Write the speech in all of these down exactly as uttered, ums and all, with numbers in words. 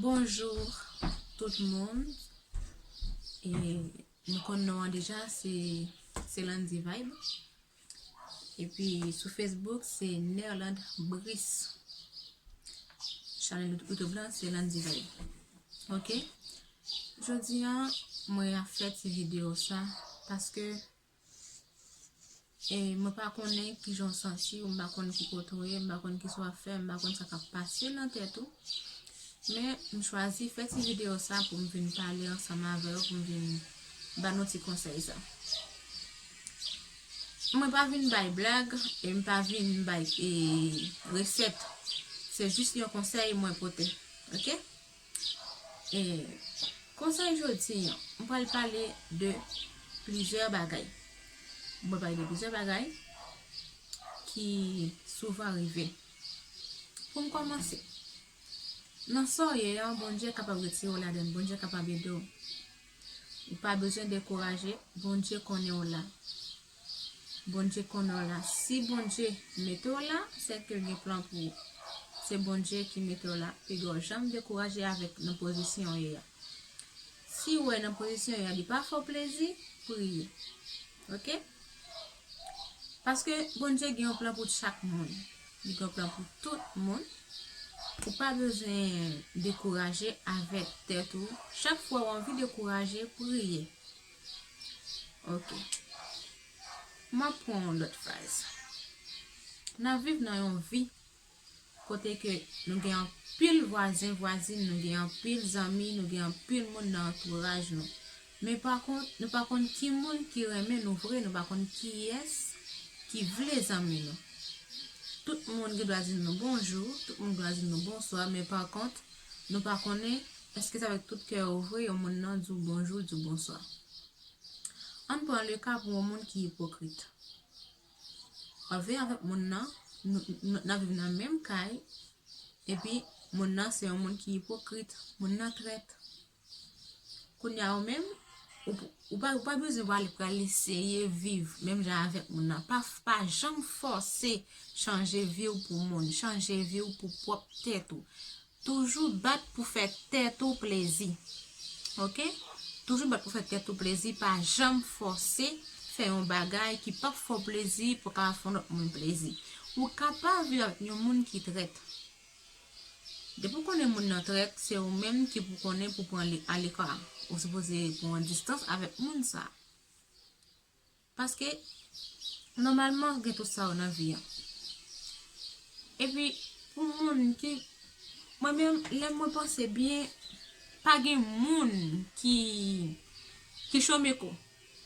Bonjou tout moun. E nou konn non an deja, se se Landy Vibe. Epi sou Facebook se Nerland Brice. Chanèl YouTube lan se Landy Vibe. Ok. Jodi an, mwen ap fè ti videyo sa paske e mwen pa konnen kijan w santi w, m pa konn ki kote w ye, m pa konn kisa w ap fè, m pa konn sa k ap pase nan tèt ou. Men m chwazi fè ti videyo sa pou m vin pale ansanm avè w, pou m vin ba nou ti konsèy sa. Mwen pa vin bay blag e m pa vin bay e, resèt. Se jis yon konsèy mwen pote. Ok? E konsèy jodi an, m pral pale de plizyè bagay. M pral pale de plizyè bagay ki souvan rive. Pou m kòmanse, nan sa w ye a, Bondye kapab retire w ladan l, Bondye kapab ede w. Ou pa bezwen dekouraje, Bondye konnen w la. Bondye konnen w la. Si Bondye mete w la, se ke l gen plan pou ou. Se Bondye ki mete w la. Piga w janm dekouraje avèk nan pozisyon w ye a. Si w wè nan pozisyon w ye a, li pa fè w plezi, priye. Ok? Paske Bondye gen yon plan pou chak moun. Li gen yon plan pou tout moun. Ou pa bezwen dekouraje avèk tèt ou. Chak fwa w anvi dekouraje, priye. Ok. M ap pran yon lòt fraz. N ap viv nan yon vi kote ke nou gen anpil vwazen, vwazin, nou gen anpil zanmi, nou gen anpil moun nan antouraj nou. Men pa kont, nou pa konn ki moun ki renmen nou vre, nou pa konn kiyès ki vle zanmi nou. Tout moun gen dwa di nou bonjou, tout moun gen dwa di nou bonswa, men pa kont, nou pa konnen èske se avèk tout kè ou vre yon moun nan di w bonjou, di w bonswa. Ann pran le ka pou yon moun ki ipokrit. W ap viv avèk moun nan, nou, nou, n ap viv nan menm kay, epi moun nan se yon moun ki ipokrit, moun nan trèt. Kounye a ou menm, ou, ou pa, ou pa bezwen pral, pral eseye viv menm jan avèk moun nan. Pa, pa janm fòse chanje vi w pou moun, chanje vi w pou pwòp tèt ou. Toujou bat pou fè tèt ou plezi. Ok? Toujou bat pou fè tèt ou plezi, pa janm fòse fè yon bagay ki p ap fè w plezi pou w ka fè yon lòt moun plezi. Ou kapab viv avèk yon moun ki trèt. Depi w konnen moun nan trèt, se ou menm ki pou konnen pou pran li aleka. Ou sipoze pran distans avèk moun sa. Paske, nòmalman, gen tout sa yo nan vi an. Epi, pou moun ki, mwen menm, lè mwen panse byen, pa gen moun ki, ki cho meko.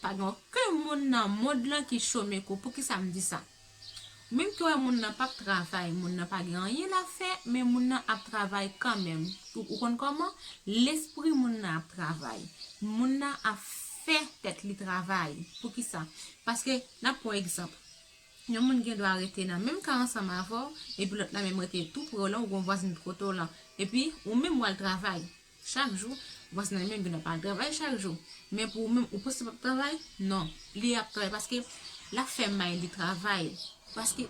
Pa gen okenn moun nan mond lan ki cho meko. Poukisa m di sa? Menm ke wè moun nan p ap travay, moun nan pa gen anyen l ap fè, men moun nan ap travay kanmenm. Ou, ou konn kòman? Lespri moun nan ap travay. Moun nan ap fè tèt li travay. Poukisa? Paske, n ap pran egzanp. Yon moun gen dwa rete nan menm kay ansanm avè w, epi lòt la menm rete tou pre w lan, ou gen yon vwazin kote w lan. Epi, ou menm w al travay. Chak jou, vwazin nan li menm gen dwa pa al travay chak jou. Men pou ou menm, ou panse l p ap travay? Non, li ap travay paske l ap fè may li travay. Paske,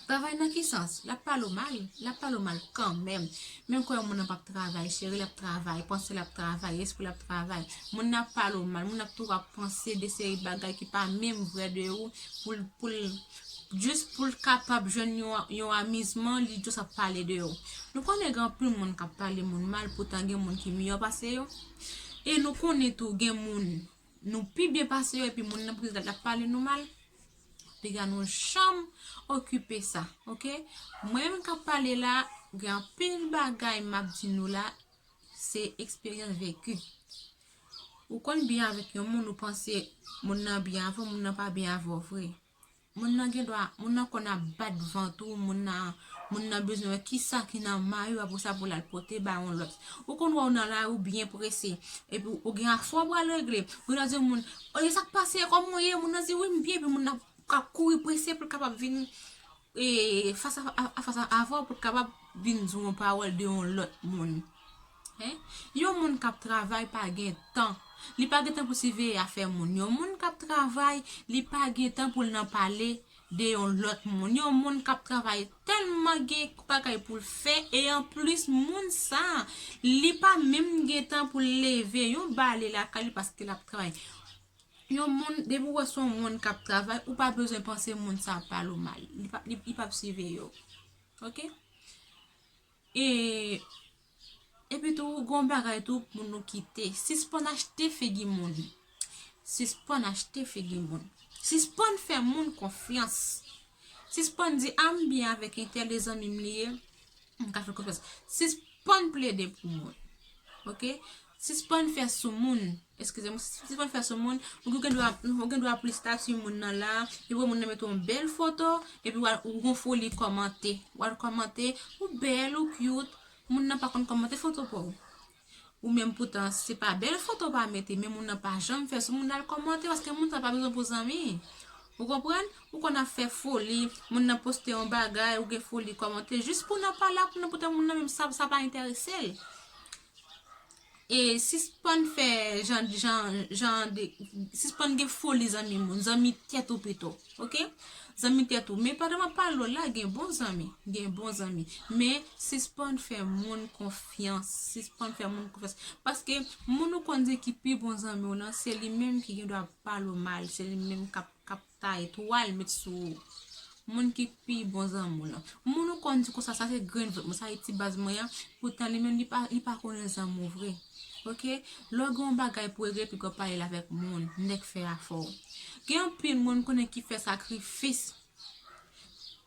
travay nan ki sans? L ap pale w mal, l ap pale w mal kanmenm. Menm kwè moun nan p ap travay, cheri l ap travay, panse l ap travay, espri l ap travay. Moun nan ap pale w mal, moun nan ap toujou ap panse de seri bagay ki pa menm vrè de ou, pou l, pou l, jis pou l kapab jwenn yon, yon amizman, li jis ap pale de ou. Nou konnen gen anpil moun k ap pale moun mal, poutan gen moun ki miyò pase yo. E nou konnen tou gen moun, nou pi byen pase yo, epi moun nan pou ki sa l ap pale nou mal. Piga nou janm okipe sa, ok? Mwen menm k ap pale la, gen anpil bagay m ap di nou la, se eksperyans veki. Ou konn byen avèk yon moun, ou panse moun nan byen avè w, moun nan pa byen avè w vre. Moun nan gen dwa, moun nan konn ap bat vant ou, moun nan, moun nan bezwen wè kisa ki nan may ou, apre sa pou l al pote ba yon lòt. Ou konn wè w nan lari, ou byen prese, epi ou gen afè w pral regle. Ou nan di yon moun, "Oye, sa k pase? Kòman w ye?" Moun nan di, "Wi, m byen," epi moun nan ap kouri prese pou l kapab vin e, fas a, a, a fas a, avè w pou l kapab vin di w yon pawòl de yon lòt moun. Hein? Yon moun k ap travay pa gen tan. Li pa gen tan pou siveye afè moun. Yon moun k ap travay, li pa gen tan pou l nan pale de yon lòt moun. Yon moun k ap travay tèlman gen bagay pou l fè, e anplis, moun sa, li pa menm gen tan pou l leve yon bale lakay li paske l ap travay. Yon moun, depi w wè se yon moun k ap travay, ou pa bezwen panse moun sa ap pale w mal. Li p ap, li, li p ap siveye w. Oke? E, epi tou, gon bagay tou pou nou kite. Sispann achte figi moun. Sispann achte figi moun. Sispann fè moun konfyans. Sispann di, a, m byen avèk entèl, e zanmi m li ye, m ka fè konfyans. Sispann plede pou moun. Oke? Sispann fè sou moun. Eskize m, sispann fè sou moun. Ou gen dwa, ou gen dwa pran estati moun nan la, epi moun nan mete yon bèl foto, epi w al, ou gon foli kòmante. W al kòmante, ou bèl, ou cute. Moun nan pa konn kòmante foto pa w. Ou menm poutan, se pa bèl foto pa mete, men moun nan pa janm fè sou moun nan al kòmante, paske moun sa pa bezwen pou zanmi. Ou konprann? Ou konn ap fè foli, moun nan poste yon bagay, ou gen foli kòmante, jis pou nan pale ak moun nan, poutan moun nan menm sa, sa pa enterese l. E sispann fè jan, jan, jan de, sispann gen foli zanmi moun, zanmi tèt ou pito, oke? Zanmi tèt ou. Men pandan m ap pale w la, gen bon zanmi, gen bon zanmi. Men sispann fè moun konfyans, sispann fè moun konfyans. Paske moun ou konn di ki pi bon zanmi w lan, se li menm ki gen dwa pale w mal, se li menm k ap, k ap taye twal met sou ou. Moun ki pi bon zanmi w lan. Moun ou konn di konsa, sa se grenn vant mwen, sa e ti baz mwen an, poutan li menm li pa, li pa konnen zanmi w vre. Oke? Lè w gen yon bagay pou regle, piko pale l avèk moun, nèk fè afè w. Gen anpil moun konnen ki fè sakrifis.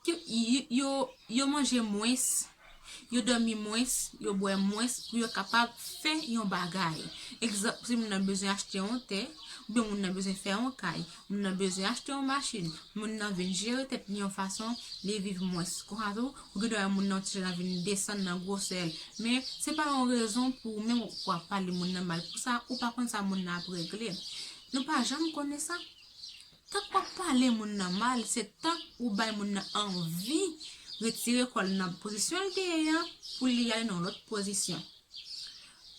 Ki, y-, yo, yo manje mwens, yo dòmi mwens, yo bwè mwens pou yo kapab fè yon bagay. Egzanp, si moun nan bezwen achte yon tè, oubyen moun nan bezwen fè yon kay, moun nan bezwen achte yon machin, moun nan vin jere tèt li yon fason, li viv mwens. Konsa tou, ou gen dwa wè moun nan ti jan vin desann nan gwosè l. Men, se pa yon rezon pou ou menm ou ap pale moun nan mal pou sa, ou pa konn sa moun nan ap regle. Nou pa janm konnen sa. Tank w ap pale moun nan mal, se tank ou bay moun nan anvi retire kò l nan pozisyon l te ye an pou li ale nan yon lòt pozisyon.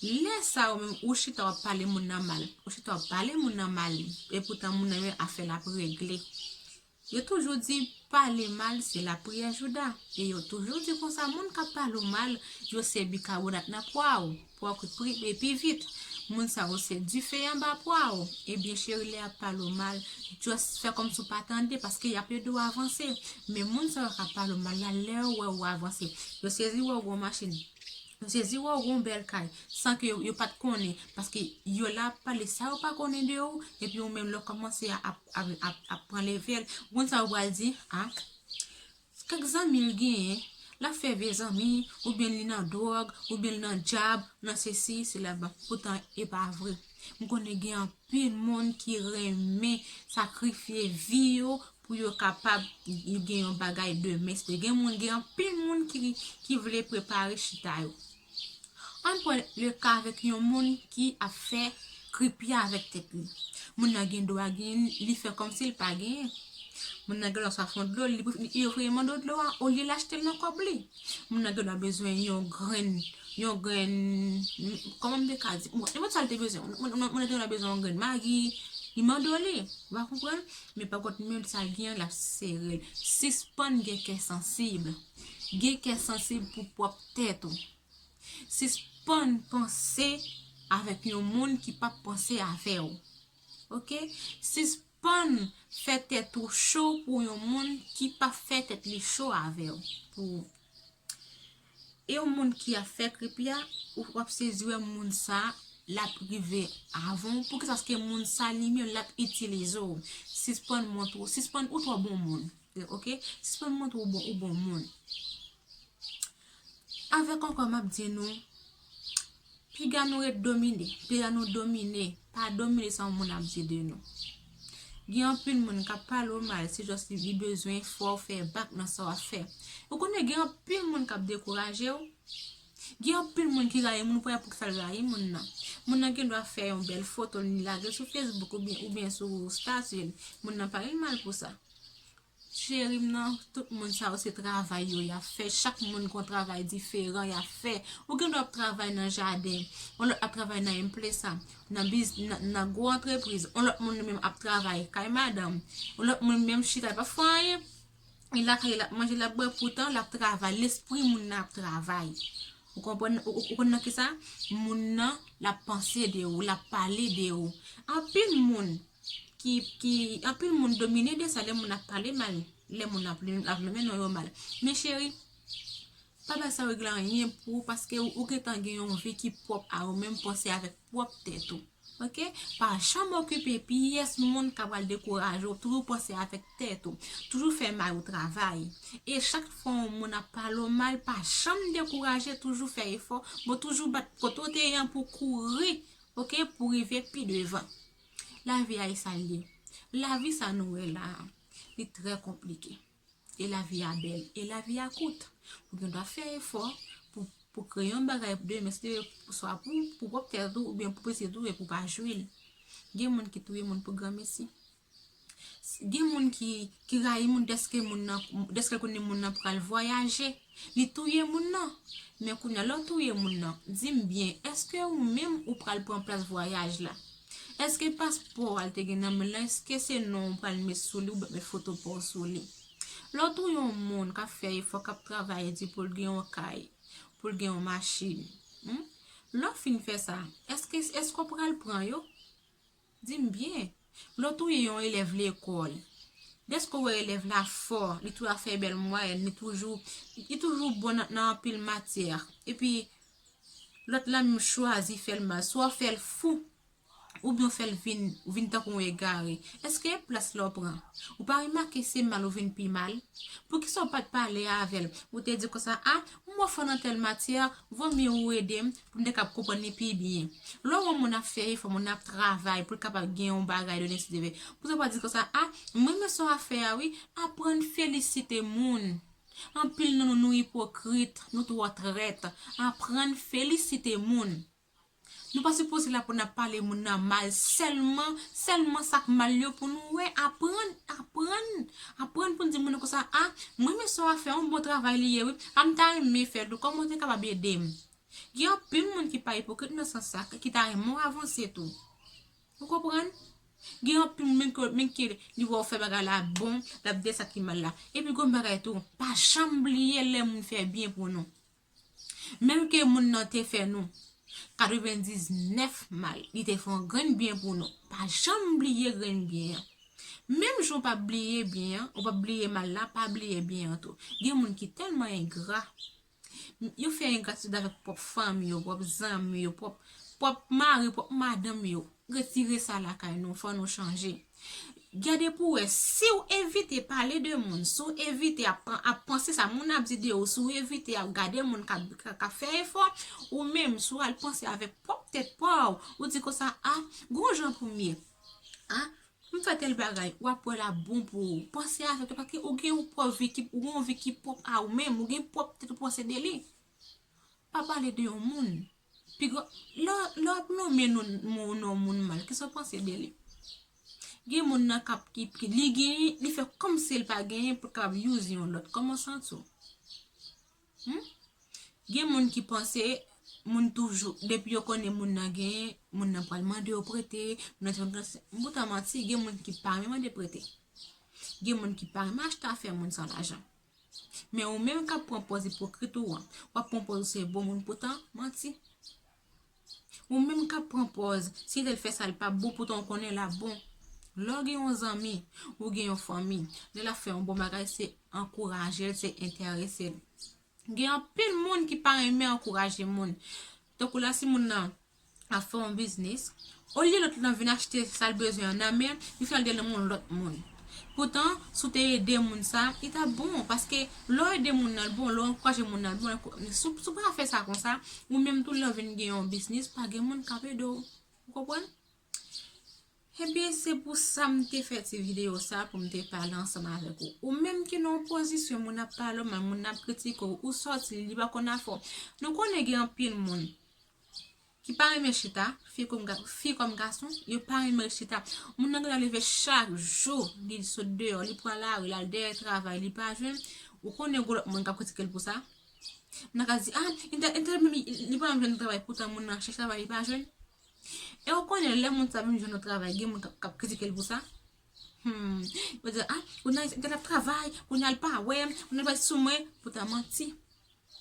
Lè sa a, ou menm, ou chita w ap pale moun nan mal. Ou chita w ap pale moun nan mal, epoutan moun nan menm afè l ap regle. Yo toujou di, pale mal se lapriyè Jouda. E yo toujou di konsa, moun k ap pale w mal, yo se bikabonat nan pwa w. Pou w kwi pri-, e pi vit. Moun sa yo se dife anba pwa w. Ebyen, cheri, lè y ap pale w mal, just fè kòmsi w pa tande, paske y ap ede w avanse. Men moun sa yo k ap pale w mal la, lè yo wè ou avanse, yo sezi wè ou gon machin, yo sezi wè ou gon bèl kay, san ke yo, yo pa t konnen, paske yo la ap pale sa yo pa konnen de ou, epi ou menm lè w kòmanse ap, ap, ap, ap pran levèl, moun sa yo pral di, a, kèk zanmi l genyen, l ap fè vye zanmi, oubyen li nan dwòg, oubyen li nan djab, nan sesi, sela, bon, poutan e pa vre. M konnen gen anpil moun ki renmen sakrifye vi yo pou yo kapab gen yon bagay demen. Se gen moun, gen anpil moun ki, ki vle prepare chita yo. Ann pran le ka avèk yon moun ki ap fè kripya avèk tèt li. Moun nan gen dwa gen, li fè kòmsi l pa genyen. Moun nan gen dwa swa fè yon dlo, li, li ofri mande w dlo a, olye l achte l nan kòb li. Moun nan gen dwa bezwen yon grenn, yon grenn, kòman m te ka di? Bon, nenpòt sa l te bezwen. Moun, moun, moun nan gen dwa bezwen yon grenn magi, li mande w li. Ou pa konprann? Men pa kont menm sa l gen an, l ap sere l. Sispann gen kè sansib. Gen kè sansib pou pwòp tèt ou. Sispann panse avèk yon moun ki p ap panse avè w. Oke? Sispann fè tèt ou cho pou yon moun ki p ap fè tèt li cho avè w. Pou ou. E yon moun ki ap fè kripya, ou, w ap sezi wè moun sa, l ap rive avan w. Poukisa? Paske moun sa li menm, l ap itilize w. Sispann montre w, sispann, ou twò bon moun. Oke? Sispann montre w bon, ou bon moun. Avèk ankò, m ap di nou, piga nou ret domine, piga nou domine, pa domine sa yon moun ap di de nou. Gen anpil moun k ap pale w mal, se jis li, li bezwen fè w fè bak nan sa w ap fè. Ou konnen gen anpil moun k ap dekouraje w. Gen anpil moun ki rayi moun, ou pa wè poukisa l rayi moun nan. Moun nan gen dwa fè yon bèl foto, li lage l sou Facebook oubyen, oubyen sou estati l. Moun nan pa gen mal pou sa. Cheri m nan, tout moun sa yo se travay yo y ap fè. Chak moun gon travay diferan y ap fè. Ou gen dwa ap travay nan jaden, yon lòt ap travay nan empresa, nan biz, nan, nan gwo antrepriz. Yon lòt moun li menm ap travay kay madanm. Yon lòt moun menm chita, l p ap fè anyen. Li lakay, l ap manje, l ap bwè, poutan l ap travay. Lespri moun nan ap travay. Ou konprann, ou, ou, ou konn nan kisa? Moun nan, l ap panse de ou, l ap pale de ou. Anpil moun ki, ki, anpil moun domine de sa lè moun ap pale mal, lè moun ap, ap nonmen non yo mal. Men cheri, pa bay sa regle anyen pou ou, paske ou, ou gentan gen yon vi ki pwòp a ou menm, panse avèk pwòp tèt ou. Oke? Pa janm okipe pyès moun k ap al dekouraje w. Toujou panse avèk tèt ou. Toujou fè may ou travay. E chak fwa yon moun ap pale w mal, pa janm dekouraje, toujou fè efò. Bon, toujou bat kote w te ye an pou kouri, oke, pou rive pi devan. Lavi a e sa l ye. Lavi sa nou wè la a, li trè konplike. E lavi a bèl, e lavi a kout. Ou gen dwa fè efò pou, pou kreye yon bagay demen, se swa pou, pou pwòp tèt ou, oubyen pou pitit ou, e pou pa jwi l. Gen moun ki touye moun pou granmesi. Gen moun ki, ki rayi moun dèske moun nan, dèske l konnen moun nan pral vwayaje. Li touye moun nan. Men kounye a, lè w touye moun nan, di m byen, èske ou menm ou pral pran plas vwayaj la? Èske paspò a l te gen nan men l lan, èske se non w pral met sou li, oubyen met foto pa w sou li? Lè w touye yon moun k ap fè efò, k ap travay di pou l gen yon kay, pou l gen yon machin, hmm? Lè w fin fè sa, èske, èske w pral pran yo? Di m byen. Lè w touye yon elèv lekòl, dèske w wè elèv la fò, li toujou ap fè bèl mwayèn, li toujou, li toujou bon nan, nan anpil matyè, epi lòt la menm chwazi fè l mal, swa w fè l fou, oubyen w fè l vin, vin tankou yon egare. Èske e plas la w pran? Ou pa remake se mal ou vin pi mal? Poukisa w pa t pale avè l? Ou te di konsa, a, m wè w fò nan tèl matyè, vomye ou ede m pou m te kab konprann li pi byen. Lè w wè yon moun ap fè efò, moun ap travay pou l kapab gen yon bagay de nesesite, poukisa w pa di konsa, a, m renmen sa w ap fè a wi, aprann felisite moun. Anpil nan nou, nou ipokrit, nou twò trèt. Aprann felisite moun. Nou pa sipoze la pou n ap pale moun nan mal sèlman, sèlman sa k mal yo pou nou wè. Aprann, aprann, aprann pou n di moun nan konsa, a, m renmen sa w ap fè, yon bon travay li ye wi. A m ta renmen fè l tou, kòman w te kapab ede m? Gen anpil moun ki pa ipokrit nan sans sa, ki ta renmen w avanse tou. Ou konprann? Gen anpil moun menm ke, menm ke li wè w fè bagay la bon, l ap di sa ki mal la. Epi gon bagay tou, pa janm bliye lè moun fè byen pou nou. Menm ke moun nan te fè nou katrevendiznèf mal, li te fè yon grenn byen pou nou. Pa janm bliye grenn byen an. Menm jan w p ap bliye byen an, ou p ap bliye mal la, pa bliye byen an tou. Gen moun ki tèlman engra. Yo fè engratitid avèk pwòp fanmi yo, pwòp zanmi yo, pwòp, pwòp mari, pwòp madanm yo. Retire sa lakay nou, fò nou chanje. Gade pou w wè, si w evite pale de moun, si w evite ap, ap panse sa moun ap di de ou, si w evite ap gade moun k ap, k ap fè efò, ou menm, si w al panse avèk pwòp tèt pa w, ou di konsa, a, gon jan pou m ye. A, m fè tèl bagay, w ap wè l ap bon pou ou. Panse avèk yo, paske ou gen yon pwòp vi ki, ou gen yon vi ki pwòp a ou menm, ou gen pwòp tèt ou panse de li. Pa pale de yon moun. Piga, lè, lè w ap nonmen non, non, non moun mal, kisa w panse de li? Gen moun nan k ap, ki, ki, li genyen, li fè kòmsi l pa genyen pou l kapab use yon lòt. Kòman w santi w? Hmm? Gen moun ki panse moun toujou, depi yo konnen moun nan genyen, moun nan pral mande yo prete, moun nan te konn, m pou ta manti, gen moun ki pa renmen mande prete. Gen moun ki pa renmen achte afè moun san lajan. Men ou menm k ap pran pòz ipokrit ou an, w ap pran pòz ou se bon moun poutan, manti. Ou menm k ap pran pòz, si tèl fè sa l p ap bon poutan ou konnen l ap bon. Lè w gen yon zanmi, ou gen yon fanmi, lè l ap fè yon bon bagay, se ankouraje l, se enterese l. Gen anpil moun ki pa renmen ankouraje moun. Tankou la, si moun nan ap fè yon biznis, olye lòt lan vin achte sa l bezwen an nan men l, li fè l dèyè nan men yon lòt moun. Poutan, si w te ede moun sa, li t ap bon, paske lè w ede moun nan, l bon, lè w ankouraje moun nan, l bon, si w, si w pa fè sa konsa, ou menm tou lè w vin gen yon biznis, pa gen moun k ap ede w. Ou konprann? Ebyen, se pou sa m te fè ti videyo sa, pou m te pale ansanm avèk ou. Ou menm ki nan yon pozisyon, moun ap pale w mal, moun ap kritike w, ou sòti, li pa konn afè w. Nou konnen gen anpil moun. ki pa renmen chita, fi kòm ga- fi kòm gason, yo pa renmen chita. Moun nan genlè leve chak jou, li sot deyò, li pran lari, l al dèyè travay, li pa jwenn. Ou konnen gwo lòt moun k ap kritike l pou sa. Nan ka di, ah, entèl, entèl menm li, li pa menm jwenn travay, poutan moun nan chèche travay, li pa jwenn. E ou konnen lè moun sa vin jwenn yon travay, gen moun k ap, k ap kritike l pou sa. Hmm. Yo di, ah, kounye a entèl ap travay, kounye a l pa wè m, kounye a l pa sou mwen, poutan manti.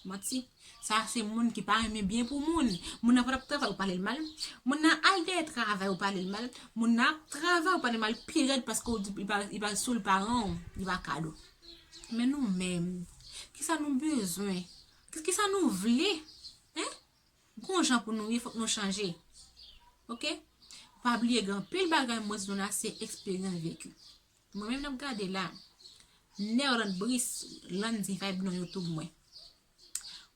Manti. Sa se moun ki pa renmen byen pou moun. Moun nan pa t ap travay, ou pale l mal. Moun nan al dèyè travay, ou pale l mal. Moun nan ap travay, ou pale l mal pi rèd paske ou di, li pa, li pa sou l paran w, li pa kad ou. Men nou menm, kisa nou bezwen? Ki- Kisa nou vle? Hein? Gon jan pou nou ye, fòk nou chanje. Ok? Pa bliye gen anpil bagay mwen di nou la, se eksperyans veki. Mwen menm n ap gade la, Nerland Brice, Landy Vibe nan YouTube mwen.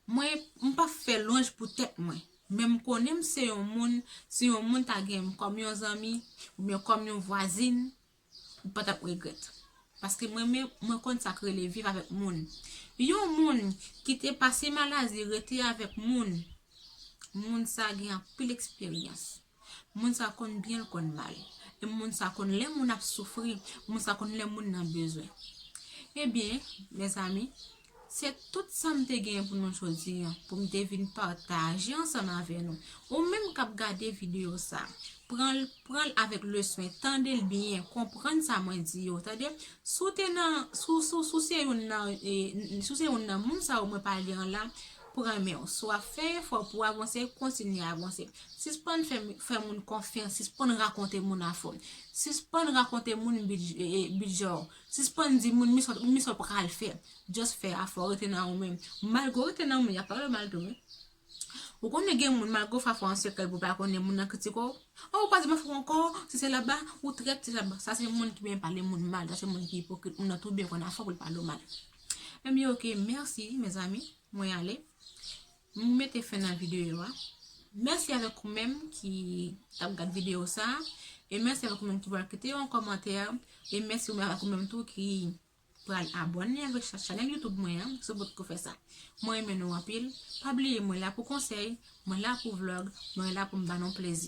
Mwen, m pa fè lwanj pou tèt mwen. Men m konnen m se yon moun, si yon moun ta gen m kòm yon zanmi, oubyen kòm yon vwazin, ou pa t ap regrèt. Paske mwen menm, mwen konn sa k rele viv avèk moun. Yon moun ki te pase maladi rete avèk moun, moun sa gen anpil eksperyans. Moun sa konn byen, l konn mal. E moun sa konn lè moun ap soufri, moun sa konn lè moun nan bezwen. Ebyen, mezanmi, se tout sa m te gen pou nou jodi a, pou m te vin pataje ansanm avè nou. Ou menm k ap gade videyo sa, pran l, pran l avèk leswen, tande l byen, konprann sa mwen di yo, tande? Si w te nan, si w, si w, si w se youn nan, e, si w se youn nan moun sa yo mwen pale an la, pran men w. Si w ap fè efò pou w avanse, kontinye avanse. Sispann fè, fè moun konfyans, sispann rakonte moun afè w. Sispann rakonte moun bidj-, e, e, bidjè w. Sispann di moun mi sa, mi sa w pral fè. Just fè afè w, rete nan ou menm. Malgre w rete nan ou menm, y ap pale w mal tou, wi. Ou konnen gen moun, malgre w fè afè w an sekrè, pou pa konnen moun nan kritike w. Oh, ou pa di m afè w ankò, si se laba, ou trèt, se laba. Sa se moun ki byen pale moun mal, sa se moun ki ipokrit, moun nan tou byen konn afè w pou l pale w mal. Ebyen, ok, mèsi, mezanmi, mwen ale. M mete fen nan videyo a. Mèsi avèk ou menm ki t ap gad videyo sa a. E mèsi avèk ou menm ki pral kite yon kòmantè. E mèsi ou menm avèk ou menm tou ki pral abòne avèk cha-, chanèl YouTube mwen an, si w potko fè sa. Mwen renmen nou anpil. Pa bliye, mwen la pou konsèy, mwen la pou vlòg, mwen la pou m ba nou plezi.